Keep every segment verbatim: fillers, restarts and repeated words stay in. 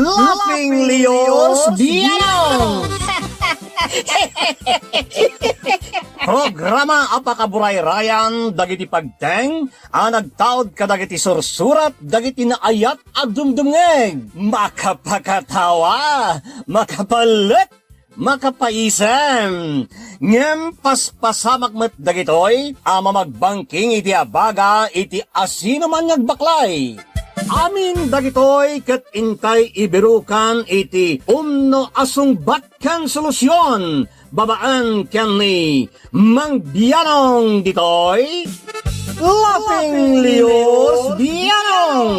Laughing Leos Bianong! Programa a pakaburayrayan dagiti pagteng a nagtaud kadagiti sursurat dagiti naayat a dumdumngeg. Makapakatawa, makapalek, makapaisem. Ngem paspasamak met dagitoy a mamagbangking iti abaga iti asinoman nga agbaklay. Amin dagitoy ket intay ibirukan iti umno a sungbat ken solusion babaen ken ni Mang Bianong ditoy, Laughing Leos Bianong.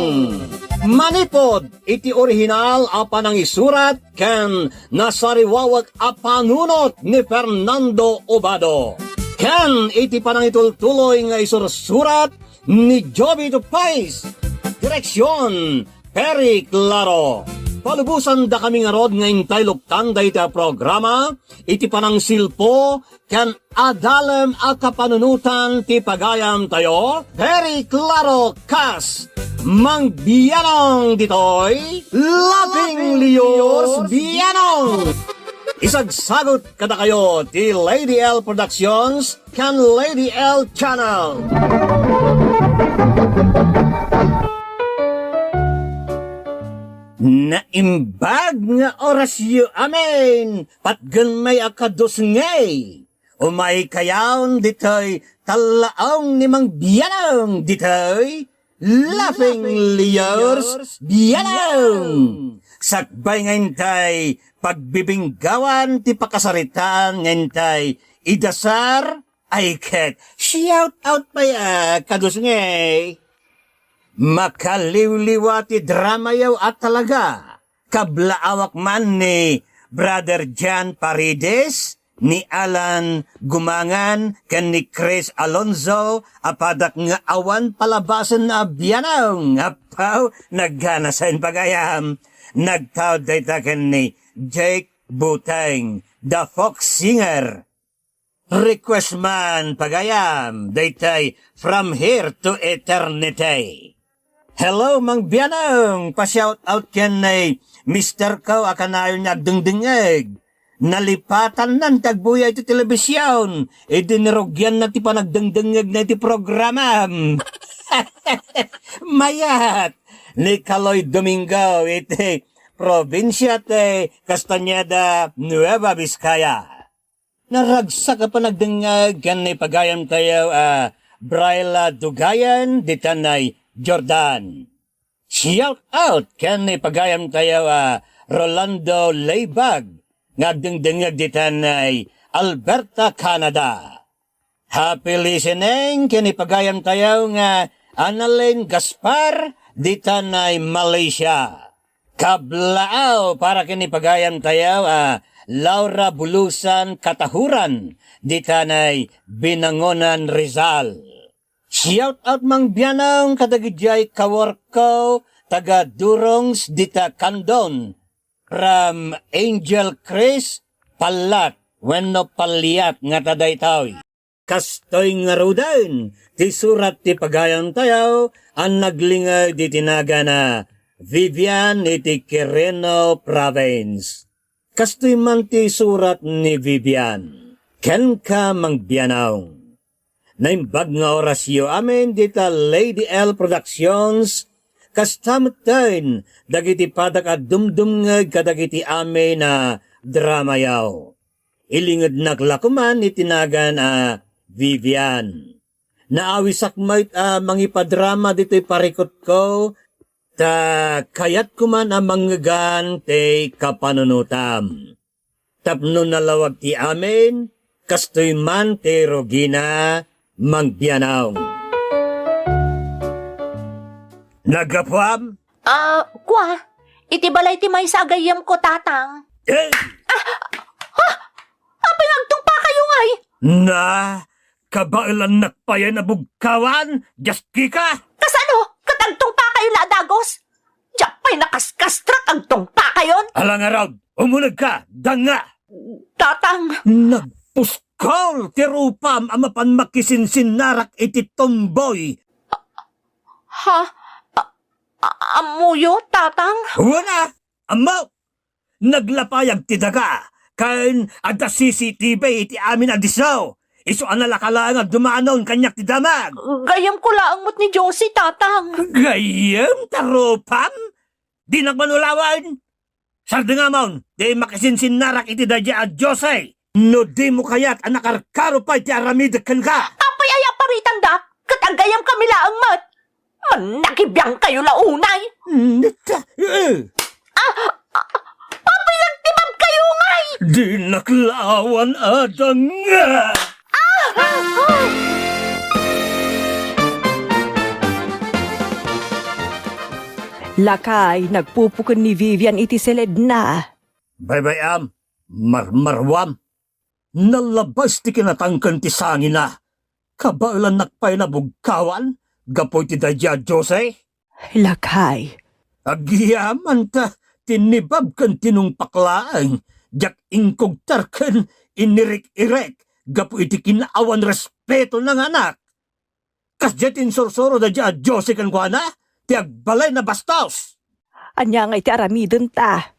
Manipod iti orihinal a panangisurat ken nasariwawek a panunot ni Fernando Obado, ken iti panangitultuloy nga isursurat ni Jovie Tupais. Direksion, Perry Claro. Palubosandakami ngarud nga intay luktan dayta a programa iti panangsilpo ken adalem a kapanunotan ti pagayamtayo, Perry Claro kas Mang Bianong ditoy, Laughing Leos Bianong. Isagsagut kadakayo ti Lady L Productions ken Lady L Channel. Naimbag nga orasyo amin, patgenmi a kadusngey. Umaykayon ditoy tallaong ni Mang Bianong ditoy, Laughing Leos Bianong. Sakbay nga intay pagbibinggawan ti pakasaritaan nga intay idasar, ay ket shout out pay a kadusngey. Makaliwliwa ti dramayo a talaga. Kablaawak man ni Brother Jan Paredes, ni Alan Gumangan, ken ni Chris Alonzo, a padak nga awan palabasen a Bianong. Apaw, nagganasen pagayam. Nagtaud dayta ken ni Jake Buteng, the folk singer. Request man pagayam, daytay From Here to Eternity. Hello, Mang Bianong! Pa-shout out ken ni mister ko a kanayon nga agdengdengngeg. Nalipatanna ti agbuya iti telebision, idi nirugianna ti panagdengdengngegna iti programam. Mayat! Ni Kaloy Domingo iti probinsia ti Castañeda, Nueva Vizcaya. Naragsak a panagdengngeg ken ni pagayamtayo a Bryla Dugayan ditan Jordan. Shout out ken ni pagayamtayo a Rolando Leibag nga agdengdengngeg ditan Alberta, Canada. Happy listening ken ni pagayamtayo nga Annalyn Gaspar ditan Malaysia. Kablaaw para ken ni pagayamtayo a Laura Bulusan Katahuran ditan Binangonan, Rizal. Shout out Mang Bianong kadagiti kaworkko taga Durongs dita Candon. From Angel Chris Pallat wenno Palliat ngata daytoy. Kastoy ngaruden ti surat ti pagayamtayo a naglinged iti nagan a Vivian iti Quirino Province. Kastoy man ti surat ni Vivian, kenka Mang Bianong. Naimbag nga orasyo amin dita Lady L Productions, kasta metten dagiti padak a dumdumngeg kadagiti amin a dramayo. Ilingednak la koman iti nagan a Vivian. Naawisak met a mangipadrama ditoy parikutko, ta kayatko man a mangngegan ti kapanunotam. Tapno nalawag ti amin, kastoy man ti rugina, Mang Bianong. Naggapuam? Ah, kua, iti balay ti maysa a gayyemko, Tatang. Eh! Ah! Ha? Apay nga agtungpakayo ngay? Na, kabaelannak payen a bugkawan, dias kika! Kasano? Ket agtungpakayo la a dagus? Diak pay nakaskastrak agtungpakayon? Ala ngarud, umunegka, danga! Tatang! Nagpuskol ti rupam a mapan makisinsinnarak iti tomboy! Ha? A-, a-, ammoyo, Tatang? Wen a, Ammok! Naglapayag ti daga, ken adda C C T V iti amin a disso. Isu a nalaka laeng a dumanon kaniak ti damag. Gayyemko laeng met ni Josie, Tatang. Gayyem ta rupam? Dinak man ulawen. Sardengamon ti makisinsinnarak iti daydiay a Josie. No dimo kayat a nakarkaro pay ti aramidek kenka. Apay aya a paritandak? Ket aggayyemkami laeng met. Mannakibiangkayo la unay. Neta, eh. Ah, ah, apay nagtibabkayo ngay? Dinak la awan adda nga. Ah! Lakay, nagpupuken ni Vivian iti siledna. Baybay-am, marmaruam. Nalabas ti kinatangken ti sangina. Kabaelannak pay nabugkawan gapu iti daydiay a Josie. Lakay. Agyaman ta tinibab ken tinungpak laeng, diak inkugter ken inirik-irik gapu iti kinaawan respetona nga anak. Kasdiay ti insursuro daydiay a Josie kenkuana, ti agbalin a bastos. Ania nga iti aramidenta?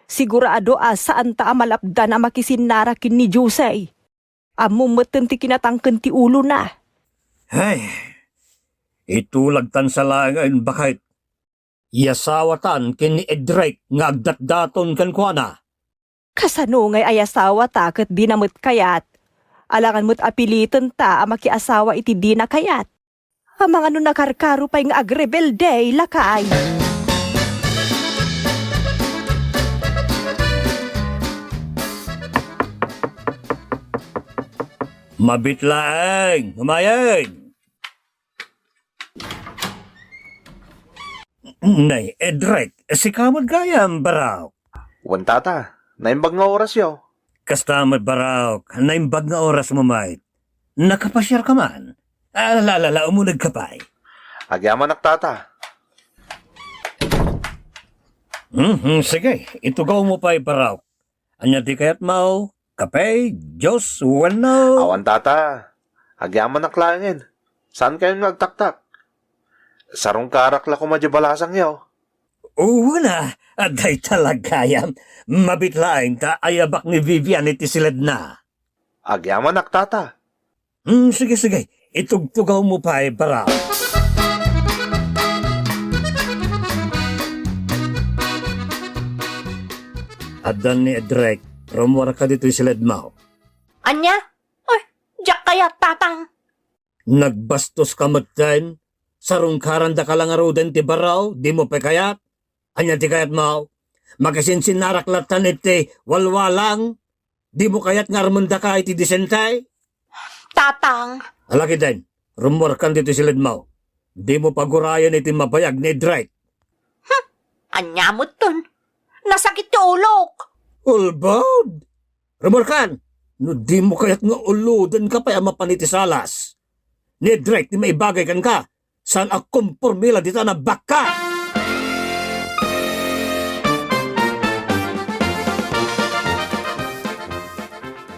Sigurado a saanta a malapdan a makisinnarak ken ni Josie. Ammom metten ti kinatangken ti ulona. Ay, itulagtan sa laengen, baket. Iyasawatan ken ni Edric nga agdatdaton kenkuana. Kasano ngay a iyasawata ket dina met kayat? Alangan met a pilitenta a makiasawa iti dina kayat. Amangan no nakarkaro pay nga agrebelde, lakay. Mabit laeng, umayen. Nay, Edric, sika met gayam, baraok. Wen, tata, naimbag nga orasyo. Kasta met, baraok, naimbag nga orasmo met. Nakapasiarka man? Ala, ala, ala, umulagka pay. Agyamanak, tata. Mhm, sige, itugawmo pay, baraok. Ania ti kayatmo? Kape, juice, wenno? Awan, tata. Agyamanak laengen. Saankayon nga agtaktak? Sarungkarak la koma diay balasangyo. Wen a, dayta la gayam. Mabit laeng ta ayabak ni Vivian iti siledna. Agyamanak, tata. Hmm, sige, sige. Itugtugawmo pay, baraok. Addan ni Edric, rummuarka ditoy siledmo. Ania? Ay, diak kayat, Tatang. Nagbastoska metten? Sarungkarandaka la ngaruden ti baro, dimo pay kayat? Ania ti kayatmo? Makisinsinnarak latta iti walwalang? Dimo kayat nga armendaka iti disente? Tatang. Ala ketdin, rummuarkan ditoy siledmo. Dimo pagurayen iti mabayag ni Edric. Hmm, ania metten? Nasakit ti ulok. Ulbod! Rummuarkan! No dimo kayat nga uludenka pay a mapan iti salas. Ni Edric ti maibagay kenka. Saan a komporme la dita a nabakka!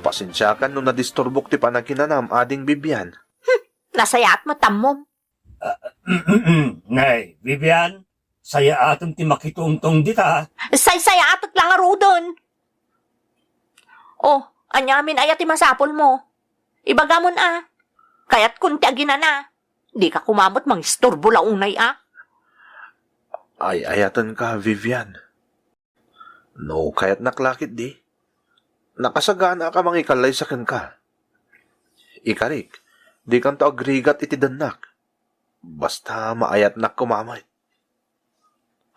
Pasensiakan no nadisturbok ti panakinanam, Ading Vivian. Hmm, nasayaat met ammom. Ah, nay, Vivian, sayaatem ti makitumtong dita. Saysayaatek la ngaruden. Oh, aniamin aya ti masapulmo? Ibagamon a. Kayatkon ti aginana. Dika koma met mangisturbo la unay a. Ay-ayatenka, Vivian. No kayatnak la ketdi, nakasaganaak a mangikallaysa kenka. Ikarik, dikanto agrigat iti dennak. Basta maayatnak koma met.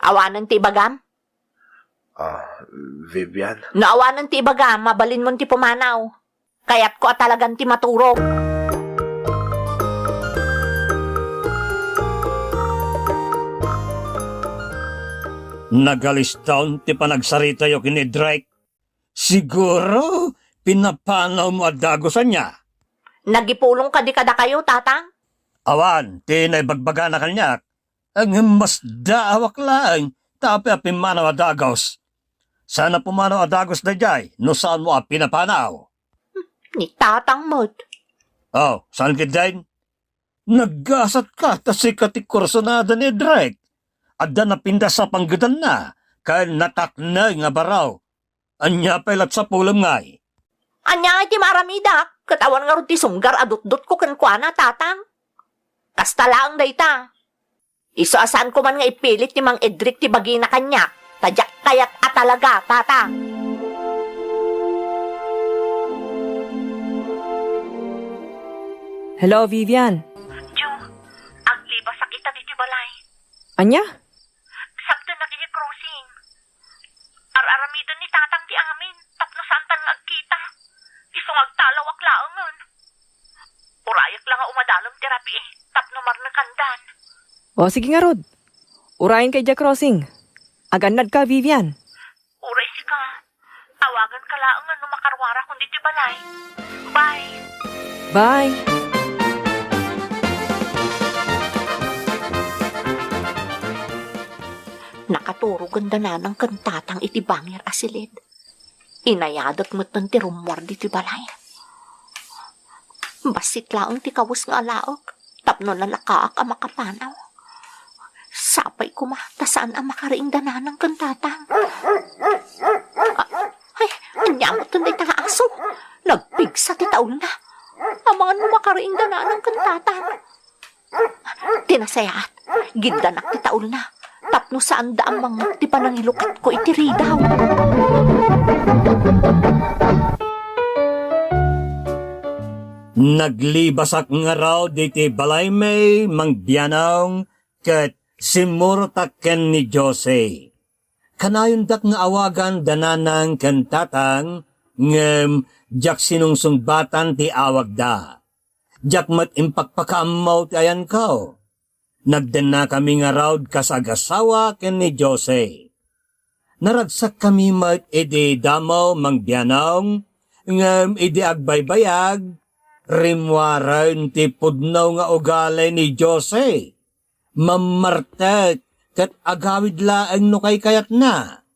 Awanen ti ibagam? Ah, Vivian. No awanen ti ibagam, mabalinmon ti pumanaw. Kayatko a talagan ti maturog. Nagaliston ti panagsaritayo ken ni Drake. Siguro, pinapanawmo a dagus ania? Nagipulong kadi kadakayo, Tatang? Awan, ti naibagbagana kaniak. Ngem masdaawak laeng, ta apay a pimmanaw a dagus? Saan a pumanaw a dagus daydiay, no saanmo a pinapanaw? Ni Tatang met. Oh, saan ketdin? Naggasatka ta sika ti kursunada ni Drake. Adda napintas a panggedanna, ken natakneng a baro. Ania pay latta sapulem ngay? Ania ngay ti maaramidak? Ket awan ngarud ti sumgar a dutdotko kenkuana, Tatang. Kasta laeng dayta. Isu a saanko man nga ipilit ti mang-idrik ti bagina kaniak, ta diak kayat a talaga, Tatang. Hello, Vivian. Jo, aglibasak ita ditoy balay. Ania? Sabtennak idiay crossing. Ar-aramiden ni Tatang ti amin tapno saantan nga agkita. Isu nga agtalawak laengen. Urayak la nga umadalem ti rabii tapno marnekandan. O, sige ngarud. Urayenka idiay crossing. Agannadka, Vivian. Uray sika. Tawaganka laengen no makaruarakon ditoy balay. Bye. Bye. Nakaturogen da nanang ken tatang iti bangir a silid. Inayadak metten ti rummuar ditoy balay. Bassit laeng ti kawes nga alaek tapno nalakaak a makapanaw. Sapay koma ta saan a makariing da nanang ken tatang. A-, ay, ania metten dayta nga aso? Nagpigsa ti taulna. Amangan no makariing da nanang ken tatang. Ti nasayaat, giddanak ti taulna tapno saanda a mangngeg ti panangilukatko iti ridaw. Naglibasak ngarud iti balaymi, Mang Bianong, ket simmurotak ken ni Jose. Kanayondak nga awagan da nanang ken tatang, ngem diak sinungsungbatan ti awagda. Diak met impakpakaammo ti ayanko. Nagdennakami ngarud kas agasawa ken ni Jose. Naragsakkami met idi damo, Mang Bianong, ngem idi agbaybayag, rimmuaren ti pudno nga ugali ni Jose. Mammartek ket agawid laeng no kaykayatna.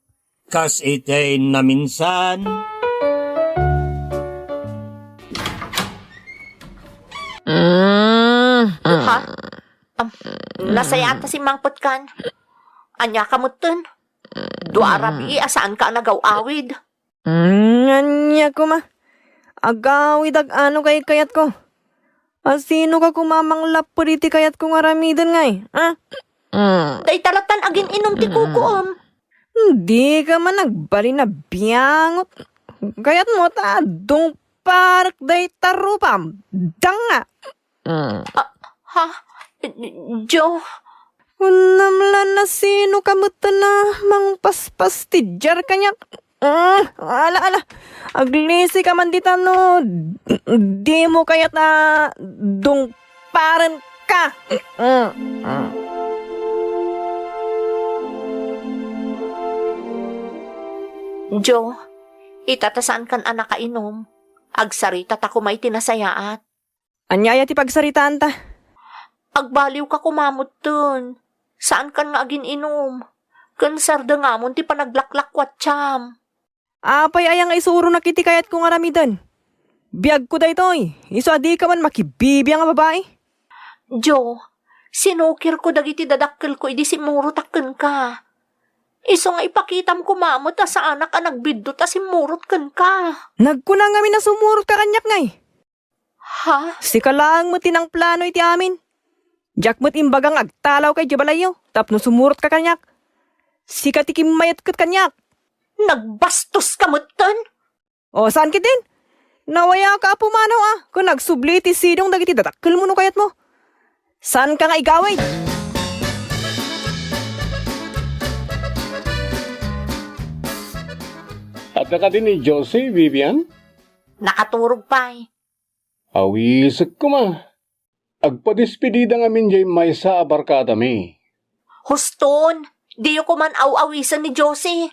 Kas iti naminsan. Mm. Ha? Am, nasayaat ta simmangpetkan. Ania ka metten? Dua a rabii a saanka a nagaw-awid. Mm, ania koma? Agawidak no kaykayatko. A, sinoka koma a manglapped iti kayatko nga aramiden ngay, a? Mm. Dayta lattan agin-inum ti kukuem. Dika man agbalin a biangot. Kayatmo ta dungparek dayta rupam. Danga. Mm. A, ha? Jo? Kunam la no sinoka metten a mangpaspastidiar kaniak. Mm, ala, ala. Aglisika man dita no dimo kayat a dungparenka. Mm, mm. Jo, ita ta saankan a nakainum, agsarita ta koma iti nasayaat. Ania aya ti pagsaritaanta? Agbaliwka koma metten. Saankan nga agin-inum. Ken sardengamon ti panaglaklakkuatiam. Apay aya nga isuronak iti kayatko nga aramiden? Biagko daytoy, isu a dika man makibibiang a babai. Jo, sinukirko dagiti dadakkelko idi simmurotak kenka. Isu nga ipakitam koma met a saanak a nagbiddut a simmurot kenka. Nagkuna ngamin a sumurotka kaniak ngay. Ha? Sika laeng met ti nangplano iti amin. Diak met imbaga nga agtalawka idiay balayyo tapno sumurotka kaniak. Sika ti kimmayat ket kaniak. Nagbastoska metten? O, saan ketdin? Nawayaka a pumanaw a, ken agsubli ti sidong dagiti dadakkelmo no kayatmo. Saanka nga igawid. Adda kadi ni Josie, Vivian? Nakaturog pay. Awisek koma. Agpadespedida ngamin diay maysa a barkadami. Huston, diyo koman aw-awisen ni Josie.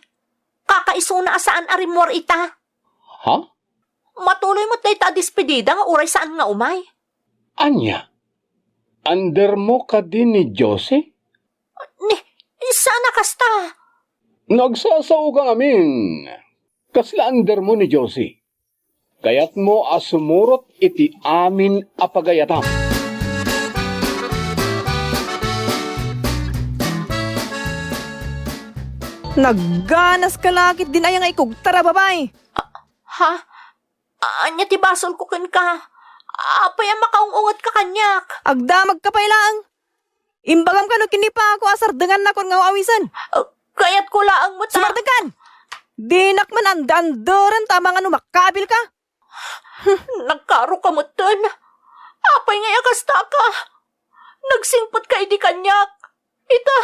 Kakaisuna a saan a rimmuar ita. Ha? Matuloy met dayta a despedida nga uray saan nga umay. Ania? Andermo kadi ni Josie? Ni, saan a kasta? No agsasaoka ngamin, kasla andermo ni Josie. Kayatmo a sumurot iti amin a pagayatam. Nagganaska la ketdin aya nga ikugtar a babai. Ha? Ania ti basolko kenka? Apay a makaung-ungetka kaniak? Agdamagka pay laeng. Imbagam kano ken ni Paco a sardengannakon nga aw-awisen. Ah, kayatko laeng met a Sumardengkan! Dinak man anda-anderen ta amangan no makabilka. Nagkaroka metten. Apay ngay a kastaka? Nagsingpetka idi kaniak. Ita,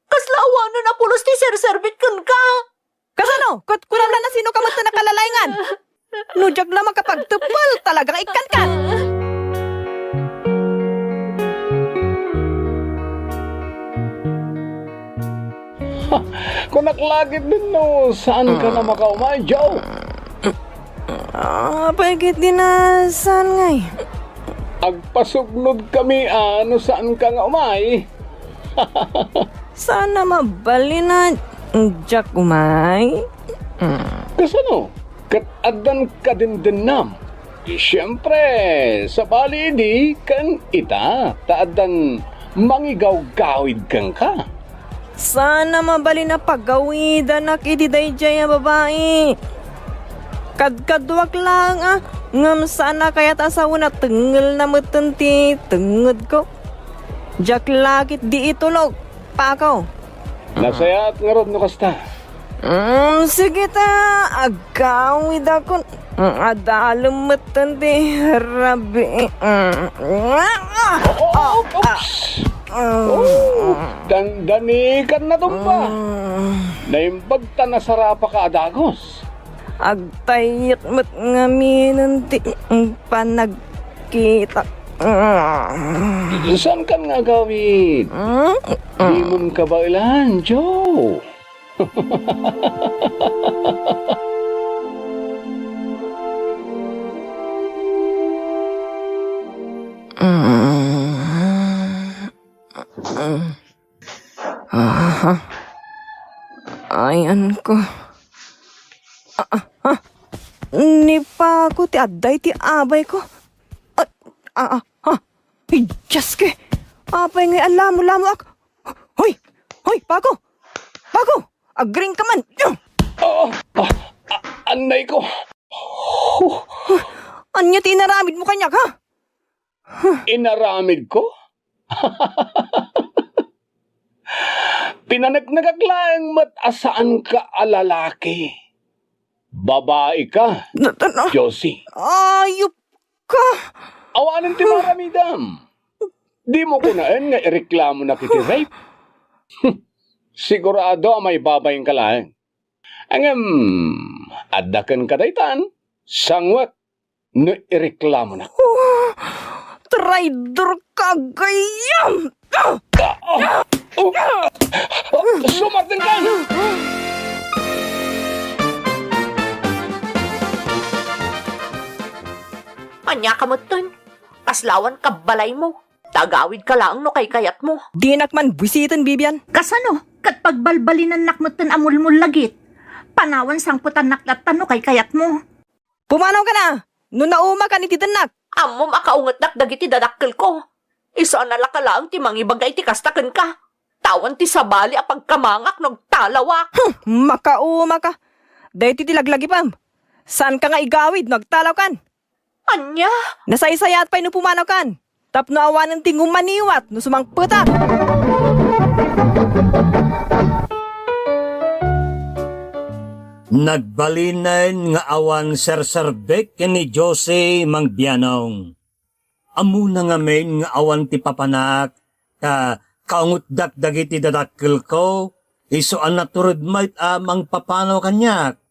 kasla awanen a pulos ti serserbik kenka. Kasano? Ket kunam la no sinoka metten a kalalaengan. No diak la makapagteppel, talaga nga ikkankan. Kunak la ketdin no saanka a makaumay, Joe. Apay ketdin a saan ngay? Agpasugnodkami a no saanka nga umay. Saan a mabalin a diak umay? Kasano? Ket addan kadendennam. Siempre, sabali idi ken ita, ta addan mangigawgawid kenka. Saan a mabalin a pagawidanak iti daydiay a babai. Kadkaduak laeng a, ngem saan a kayat a sawen a tengngelna metten ti tengngedko. Diak la ketdi itulog, Paco. Nasayaat ngarud no kasta. Mm, sige ta, agkawidakon. Mm, adalem metten ti rabii. Mm. Oh, oops. Mm. Oh, dandani ka natumba. Mm. Naimbag ta nasarapaka a dagus. Agtayyek met ngamin ti panagkita. Saan kan nga agawid? Mm? Dimon kabaelan, Joe. Aha. Ayanko. Ah, ah, ah. Ni Paco ti adda iti abayko. Ah, ah, ah, ah. Ay, Diyos ko! Apay ngay a lamo-lamoak? Hoy! Hoy, Paco! Paco! Agring ka man! Ah, ah, ah, annay ko. Ania ti inaramidmo kaniak, ha? Inaramidko? Pinaneknekak laeng met a saanka a lalaki. Babaika, Na-, na-, na-, Josie. Ayup ka! Awanen ti maramidam. Dimo kunaen nga ireklamonak iti rape? Sigurado a maibabainka laeng. Ngem, adda kenka daytan, sanguek no ireklamonak. Oh, traidor ka, gayam! Ah, ah, oh, ah, sumardengka! Ania ka metten? Kaslawan kabbalaymo. Ta agawidka laeng no kaykayatmo. Dinak man buisiten, Bibian. Kasano? Ket pagbalbalinannak metten a mulmullagit. Panawen sangpetannak latta no kaykayatmo. Pumanawkan a, no naumakan iti dennak. Ammom a kaungetdak dagiti dadakkelko. Isu a nalaka laeng ti mangibaga iti kasta kenka. Awan ti sabali a pagkamangak no agtalawak. Hmm, makaumaka. Daytoy ti laglagipem. Saanka nga igawid no agtalawkan. Ania? Nasaysayaat pay no pumanawkan. Tapno awanen ti ngumaniwat no sumangpetak. Nagbalinen nga awan serserbek ken ni Jose Mangbianong. Ammona ngamin nga awan ti papanak, ta kaungetdak dagiti dadakkelko, isu a natured met a mangpapanaw kaniak.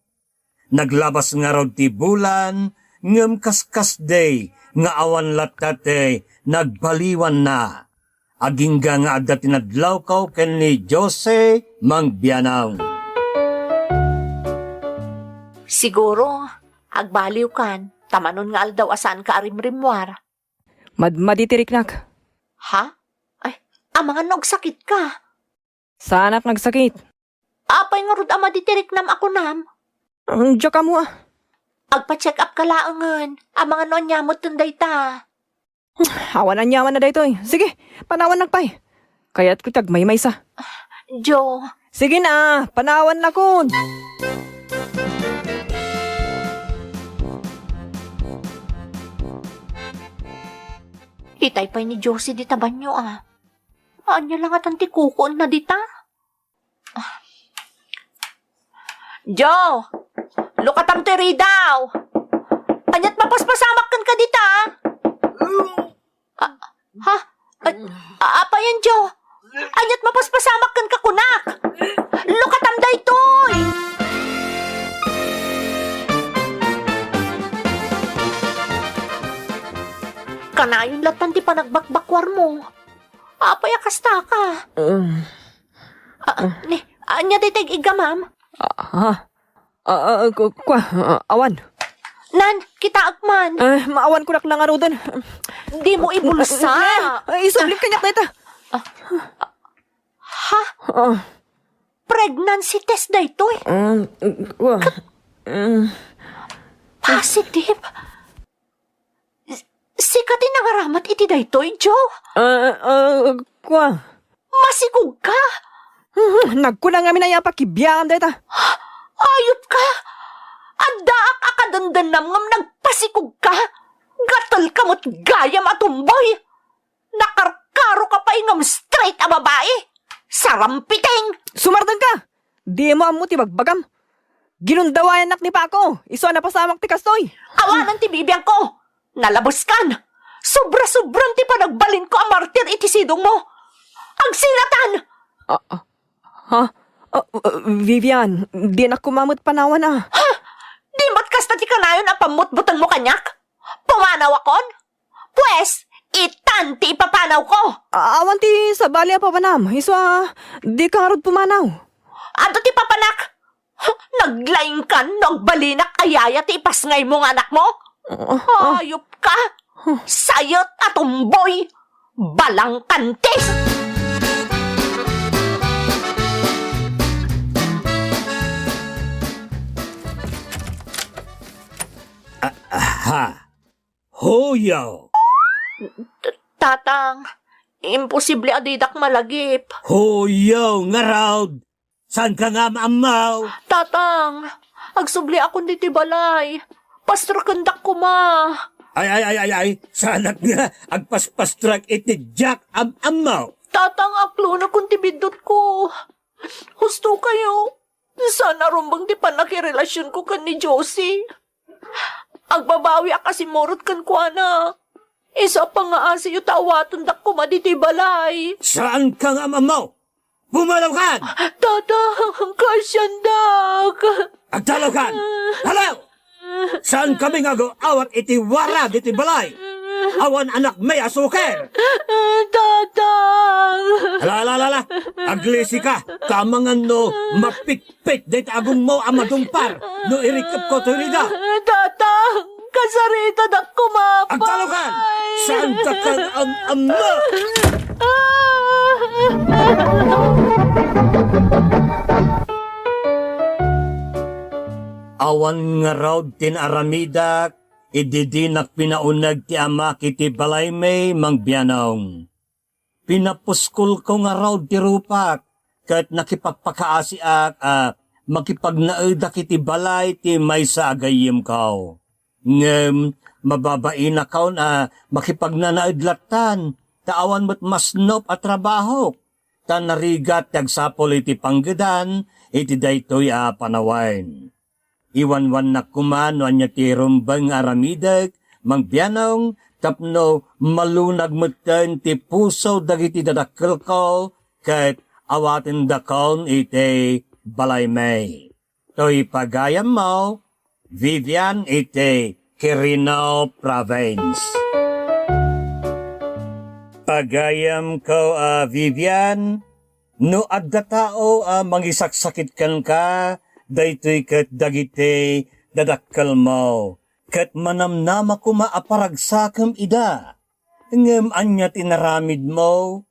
Naglabas ngarud ti bulan, ngem kaskasdi nga awan latta ti nagbaliwanna. Agingga nga adda ti nadlawko ken ni Jose Mangbianong. Siguro, agbaliwkan, ta manon nga aldaw a saanka a rimrimmuar. Madmadi ti riknak. Ha? Ay, amangan no agsakitka. Saanak nga agsakit. Apay ngarud a madi ti riknam a kunam? Diak ammo a. Agpa-check up ka laengen. Amangan no ania metten dayta. Awan aniamanna daytoy. Sige, panawannak pay. Kayatko ti agmaymaysa. Jo, Sige na, panawannakon. Itay pay ni Josie dita banio, a. Ania la ngatan ti kukuenna dita? Jo! Lukatam ti ridaw! Aniat mapaspasamak kenka dita? A-, ha? A-, apay, Jo? Aniat mapaspasamak kenka kunak? Lukatam daytoy! Kanayon lattan ti panagbakbakuarmo. Apay a kasta ka? Um. Ah, ni, ania dayta ig-iggamam? Ah, ah, ah, ku-, kua, ah, awan. Nan, kitaek man. Eh, maawan ko nak nangaruden. Dimo ibulsa. Eh, eh, isublim kaniak dayta. Ah, ah, ha? Ah. Pregnancy test daytoy? Ah, kua. Ah. Positive? Sika ti nangaramat iti daytoy, Jo? Ah, ah, kua. Masikogka? Mhm, nagkuna ngamin a pakibiangam dayta. Ayupka! Addaak a kadendennam ngem nagpasikogka? Gatelka met gayam a tumboy! Nakarkaroka pay ngem straight a babai! Sarampiting! Sumardengka! Dimo ammo ti bagbagam. Ginundawayannak ni Paco, isu a napasamak ti kastoy. Awanen ti bibiangko. Nalabeskan. Sobra-sobran ti panagbalinko a martir iti sidongmo. Agsilatan! Ah, ah, ha? Ah, ah, Vivian, dinak koma met panawan a. Ha? Di met kasta ti kanayon a pammutbutengmo kaniak? Pumanawakon? Pues, itan ti ipapanawko! A-, awan ti sabali a papanam, isu a dika ngarud pumanaw. Adu ti papanak! Naglaingkan no agbalinak a yaya ti ipasngaymo nga anakmo? Ah, ah. Hayopka! Sayet a tumboy! Balangkantis! Ah, aha. Huyo! T-, Tatang, imposible a didak malagip. Huyo, ngarud! Saanka nga maammaw? Tatang, agsubliakon ditoy balay. Pastrakendak koma. Ay, ay, ay, ay, ay, saanak nga agpaspastrak iti diak am-ammaw. Tatang, aklonakon ti biddutko. Husto kayo. Saan a rumbeng ti pannakirelasionko ken ni Josie. Agbabawi a kasimurot kenkuana. Isu a pangaasiyo ta awatendak koma ditoy balay. Saanka nga amammaw? Pumanawkan! Tatang, kaasiandak. Agtalawkan! Talaw! Saankami nga agu-awat iti warag iti balay? Awan anakmi a suker! Tatang! Ala, ala, ala, ala! Aglisika, ta amangan no mapikpik dayta agongmo a madungpar no irikepko ti rida! Tatang! Kasaritadak koma, apay! Agtalawkan! Saanka nga am-ammaw? Awan ngarud ti naaramidak idi dinak pinauneg ti amak iti balaymi, Mang Bianong. Pinapuskolko ngarud ti rupak ket nakipagpakaasiak a makipagnaedak iti balay ti maysa a gayyemko. Ngem mababainakon a makipagnanaed lattan ta awan met masnop a trabahok, ta narigat ti agsapul iti panggedan iti daytoy a panawen. Iwanwannak koma no ania ti rumbeng nga aramidek, Mang Bianong, tapno malunag metten ti puso dagiti dadakkelko ket awatendakon iti balaymi. Toy pagayammo, Vivian iti Quirino Province. Pagayamko a Vivian, no adda tao a mangisaksakit kenka, daytoy ket dagiti dadakkelmo, ket manamnama koma a paragsakem ida. Ngem ania ti naramidmo?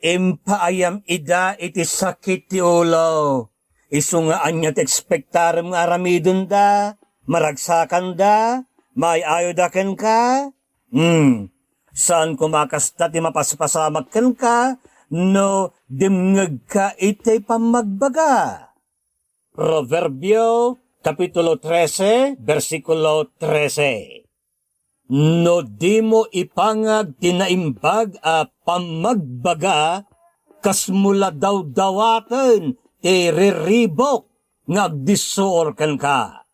Impaayam ida iti sakit ti ulo. Isu nga ania ti ekspektarem nga aramidenda? Maragsakanda? Maay-ayoda kenka? Hmm. Saan koma kasta ti mapaspasamak kenka no dimngegka iti pammagbaga. Proverbio, Kapitulo trese, bersikulo trese. No dimo ipangag ti naimbag a pammagbaga, kasmo la dawdawaten ti riribuk nga agdissuor kenka.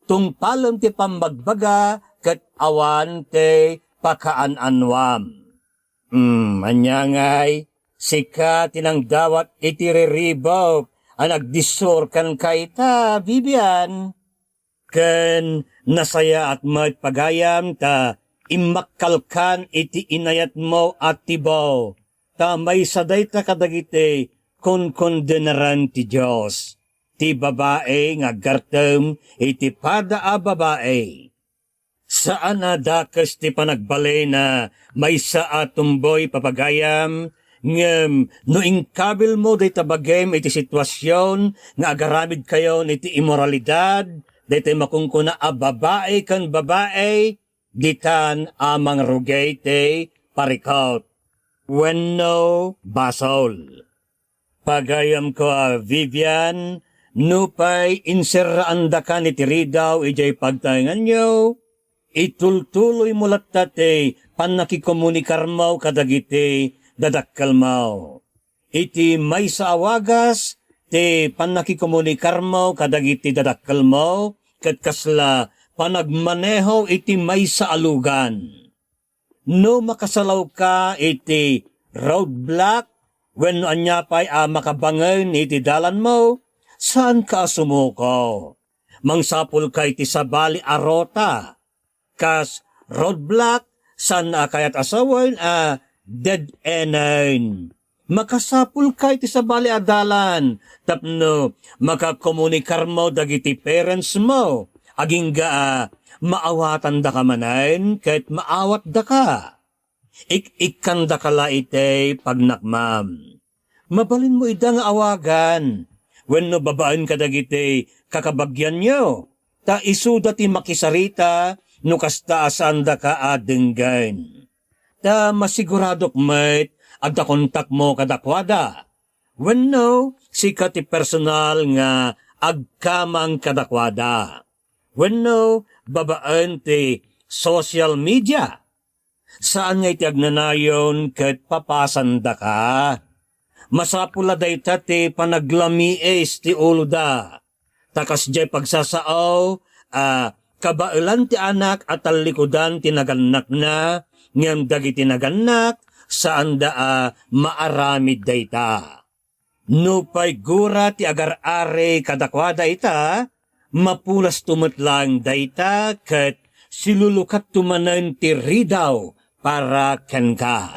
Tungpalem ti pammagbaga ket awan ti pakaan-anuam. Hmm, ania ngay, sika ti nangdawat iti riribuk a nagdissuor kenka ita, Vivian? Ken nasayaat met pagayam ta immakkalkan iti inayatmo a tibo, ta maysa dayta kadagiti kunkundenaren ti Dios. Ti babai nga aggartem iti pada a babai. Saan a dakes ti panagbalin a maysa a tumboy, papagayam, ngem no inkabilmo dayta bagim iti situasion nga agaramidkayon iti imoralidad, daytoy makunkuna a babai ken babai, ditan a mangrugay ti parikut wenno basol. Pagayamko a Vivian, nupay inserraandakan iti ridaw idiay pagtaenganyo, itultuloymo latta ti pannakikomunikarmo kadagiti dadakkelmo. Iti maysa a wagas ti pannakikomunikarmo kadagiti dadakkelmo ket kasla panagmaneho iti maysa a lugan. No makasalawka iti roadblock wenno ania pay a makabangen iti dalanmo, saanka a sumuko. Mangsapulka iti sabali a rota. Kas roadblock, saan a kayat a sawen a dead-enden. Makasapulka iti sabali a dalan tapno makakomunikarmo dagiti parentsmo, agingga a maawatandaka manen ket maawatdaka. Ik-ikkandaka la iti pagnakmam. Mabalinmo ida nga awagan wenno babaen kadagiti kakabagianyo, ta isuda ti makisarita no kasta a saandaka a denggen. Ta masiguradok met adda kontakmo kadakuada, wenno sika ti personal nga agkamang kadakuada, wenno babaen ti social media. Saan nga iti agnanayon ket papasandaka. Masapul a dayta ti panaglamiis ti uloda. Ta kasdiay pagsasao a kabaelan ti anak a tallikudan ti nagannakna, ngem dagiti nagannak, saanda a maaramid dayta. Nupay gura ti agar-ari kadakuada ita, mapulasto met laeng dayta ket silulukatto manen ti ridaw para kenka.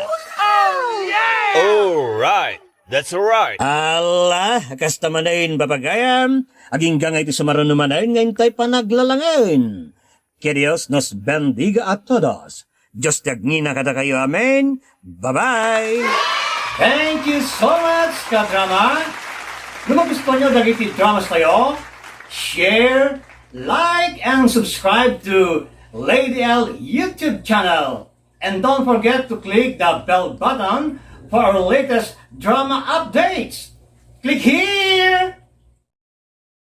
All right. That's all right. Ala, kasta manen, papagayam, agingga nga iti sumaruno manen nga intay panaglalangen. Que Dios nos bendiga a todos. Dios ti agngina kadakayo. Amen. Bye-bye. Thank you so much, kadrama. No magustuhan nyo dagiti dramas tayo, share, like, and subscribe to Lady L YouTube channel. And don't forget to click the bell button for our latest drama updates. Click here!